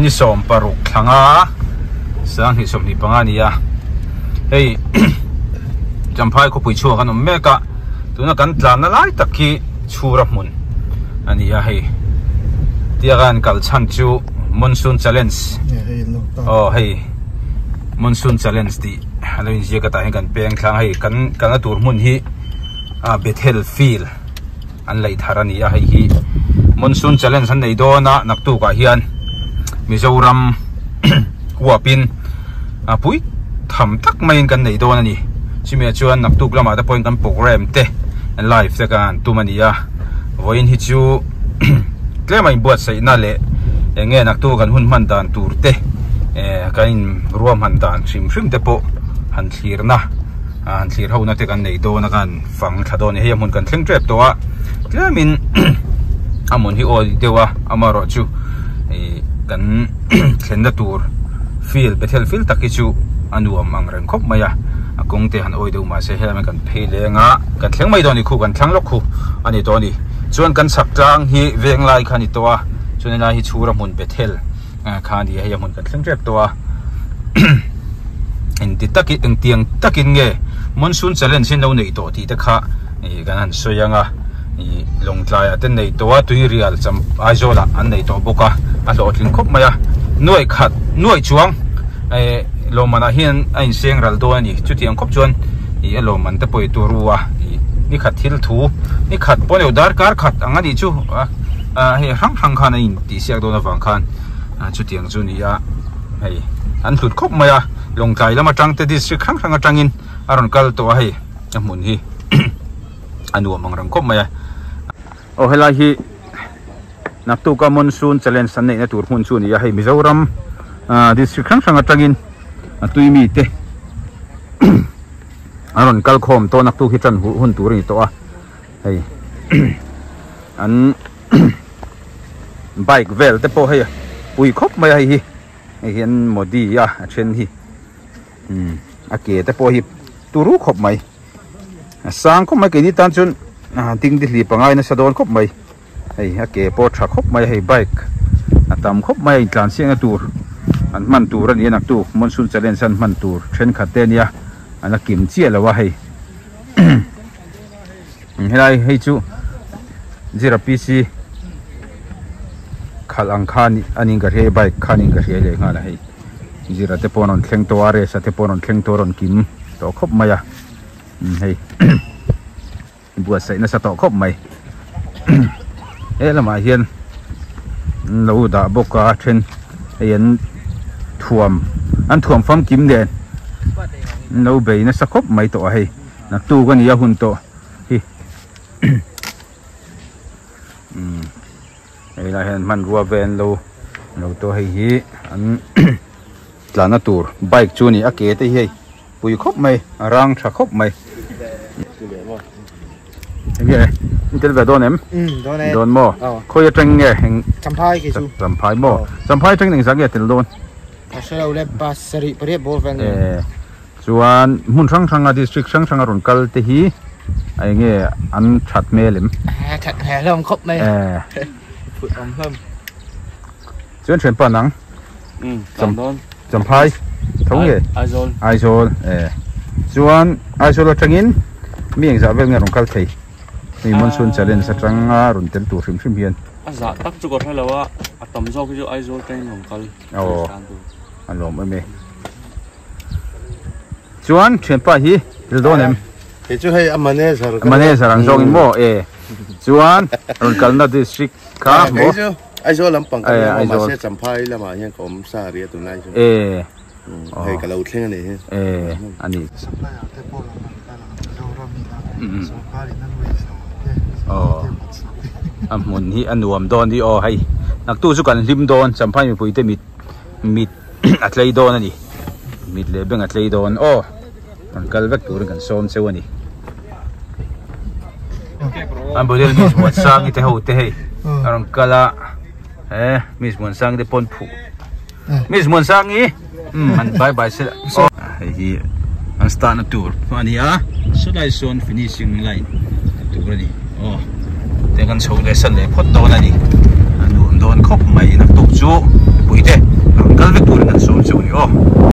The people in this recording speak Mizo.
Ni 16 thlanga 20 25 a ni a hei Champhai khawpui chhuak an awm mek a tuna kan tlanna lai tak hi chhura hmun a ni a hei tianga an kal chhan chu monsoon challenge aw hei monsoon challenge tih a lo inziak a tah hian kan peng thlang a hei kan kalna tur hmun hi a Bethel field an lei thar a ni a hei hi monsoon challenge an nei dawn a naktuk ah hian Mizoram huapin a pui tham tak maiin kan nei dawn a ni chumi ah chuan naktuk lamah te pawhin kan program te live te kan han tum a ni a vawiin hi chu tlem a inbuatsaihna leh eng nge naktuk kan hun hman dan tur te eh kan in ruahman dan hrim hrim te pawh han thlirna han thlir ho na te kan nei dawn a kan fang thla dawn a ni hei a hmun kan thleng tep tawh a tlemin a hmun hi aw deuh a amaherawh chu ih kan thlenna tur field bethel field tak hi chu a nuam ang reng khawp mai a a kawng te han awi deuh mahse helai kan phei leng a kan thleng mai dawn a ni khu kan thlang lawk khu a ni tawh a ni chuan kan chhak tlang hi veng lai kha a ni tawh a chuan helai hi chhura hmun bethel kha a ni a hei a hmun kan thleng tep tawh a engti takin engtiang takin nge monsoon challenge hi an lo neih tawh tih te kha ih kan han sawi ang a ih lawngtlai ah te an nei tawh a tuirial cham Aizawl ah an nei tawh bawk a a hlawhtling khawp mai a nuaih khat nuaih chuang eh lawmman ah hian a inseng ral dawn a ni chutiang khawp chuan ih a lawmman te pawh i tur u a ih ni khat thil thu ni khat pawh a ni lo darkar khat ang a nih chu ah hei hrang hrang khan a in tih siak dawn avang khan chutiang chu a ni a hei an hlut khawp mai a Lawngtlai lam atang te district hrang hrang atangin a rawn kal tawh a hei a hmun hi a nuam ang reng khawp mai a aw helai hi naktuka monsoon challenge an neihna tur hmun chu a ni a hei Mizoram ah district hrang hrang atangin a tui mi te an rawn kal khawm tawh naktuk hi tan hun tur a ni tawh a hei an bike vel te pawh hei pui khawp mai a hei hi hei hian modi a a then hi umm a ke te pawh hi turu khawp mai a sang khawp mai keini tan chuan ah ding di hlip a ngai nasa dawn khawp mai hei a ke pawh tha khawp mai hei bike a tam khawp mai a intlan chiahna tur an hman tur a ni a naktuk monsoon challenge an hman tur thenkhat te ania an la kim chiah lo a hei. Helai hei chu zira pc khalh ang kha a niin ka hria bike kha a niin ka hria leh nghal a hei zira te pawh an rawn thleng tawh a resa te pawh an rawn thleng tawh a rawn kim tawh khawp mai a hei buatsaih nasa tawh khawp mai he lamah hian an lo dah bawk a then hei an thuam an thuam famkim nen an lo bei nasa khawp mai tawh a hei. Naktuk a ni a hun tawh hi umm hei lai hian hmanrua vel an lo lo tawh hei hi an tlanna tur bike chu a ni a ke te hi hei pui khawp mai a rang tha khawp mai enge in tel ve dawn em dawn maw khawi atang nge eng champhai ke chu champhai maw champhai atang engzah nge tel dawn ka hrelo le pasarih pariat bawr vel Chuan hmun hrang hranga district hrang hranga rawn kal te hi a eng nge an that hmel em? A that hmel hlawm khawp mai. Phut awm hlawm. Chuan thianpa nang? Cham dawn. Champhai tho nge? Aizawl. Aizawl e. Chuan Aizawl atangin mi engzah vel nge rawn kal thei? Hei monsoon challenge atanga rawn tel tur hrim hrim hian. A zah tak chu ka hre lo a, a tam zawk hi chu Aizawl atangin rawn kal. Aw a lawm em e. Chuan thianpa hi tel dawn em? Kei chu hei a manager ka Manager ang zawngin maw e. Chuan rawn kalna district kha maw? Kei chu Aizawl lampang ka nia maw mahse Champhai lamah hian ka awm sa rih a tunlai chu. E. Hei ka lo thleng a nih hi. E a ni. Supplier te pawh lo rawn kal ang Mizoram ina sorkar in an waste ang te. A hmun hi a nuam dawn hi aw hei. Naktu chu kan hlim dawn Champhai mipui te mit mit a tlei dawn a ni mit leh beng a tlei dawn aw rawn kal vek turin kan sawm cheu a ni an model miss Muansangi te ho te hei a rawn kal a he miss Muansangi te pawn phuh miss Muansangi um an bye bye se aw hei hi an start na tur a ni a sawlai sawn finishing line tur a ni aw te kan chho leh san leh phawt dawn a ni a nuam dawn khawp mai.